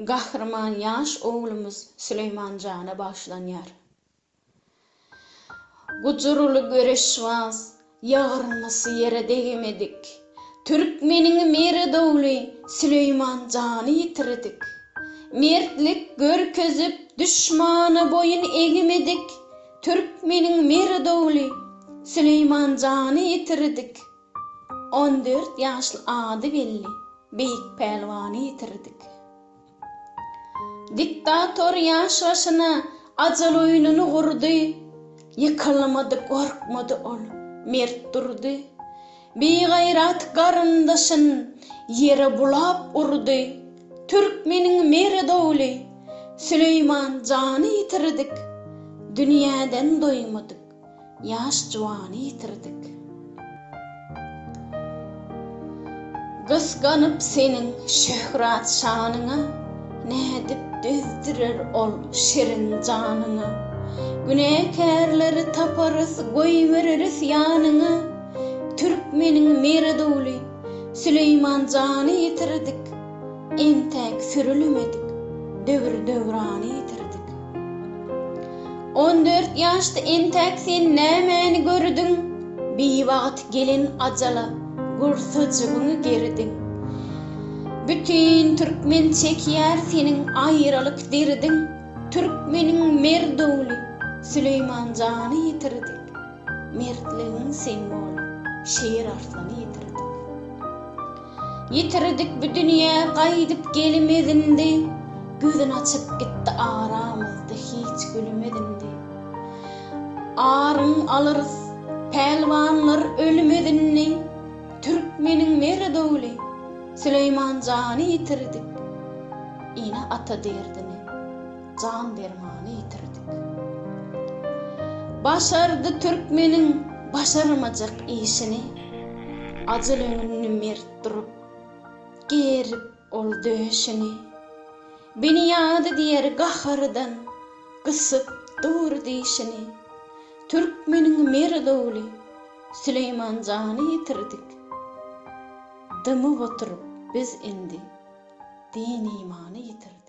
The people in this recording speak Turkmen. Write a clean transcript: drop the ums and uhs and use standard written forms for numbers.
Gahryman ýaş oglumyz Süleýman jana bagyşlanýar. Gujurly göreşbaz, ýagyrnysy ýere degmedik, Türkmeniň merd ogly Süleýman jany ýitirdik. Mertlik görkezip, duşmana boýun egmedik, Türkmeniň merd ogly Süleýman jany ýitirdik. 14 ýaşly ady belli beýik pälwany ýitirdik. Diktator ýaş başyna ajal oýnuny gurdy, Ýykylmady, gorkmady ol, mert durdy. Bigaýrat garyndaşyn ýere bulap urdy, Türkmeniň merd ogly Süleýman jany ýitirdik, Dünýäden doýmadyk. Ýaş juwany ýitirdik. Gysganyp seniň şöhrat-şanyňa, Nädip dözdirer ol şirin janyňa. Günäkärleri taparys, goýbereris ýanyňa. Türkmeniň merd ogly Süleýman jany ýitirdik. Entäk sürülmedik döwür-döwrany ýitirdik. 14 ýaşda entäk sen nämäni gördüň? Biwagt gelen ajala gursajygyňy gerdiň. Bütin türkmen çekýär seniň aýralyk derdiň, Türkmeniň merd ogly Süleýman jany ýitirdik. Mertligiň simwoly Şir arslany ýitirdik. Ýitirdik bu dünýä gaýdyp gelmez indi, Gözün açyp gitdi aramyzda hiç gülmez indi. Aryň alyrys, pälwanlar ölmez indi, Türkmeniň merd ogly Süleýman jany ýitirdik. Ene-ata derdini jan dermany ýitirdik. Başardy türkmeniň başarmajak işini, Ajal öňünde mert durup, gerip ol döşüni. Binýady diýer gahardan gysyp dur dişini, Türkmeniň merd ogly Süleýman jany ýitirdik. Dymyp oturyp biz indi din-imany ýitirdik.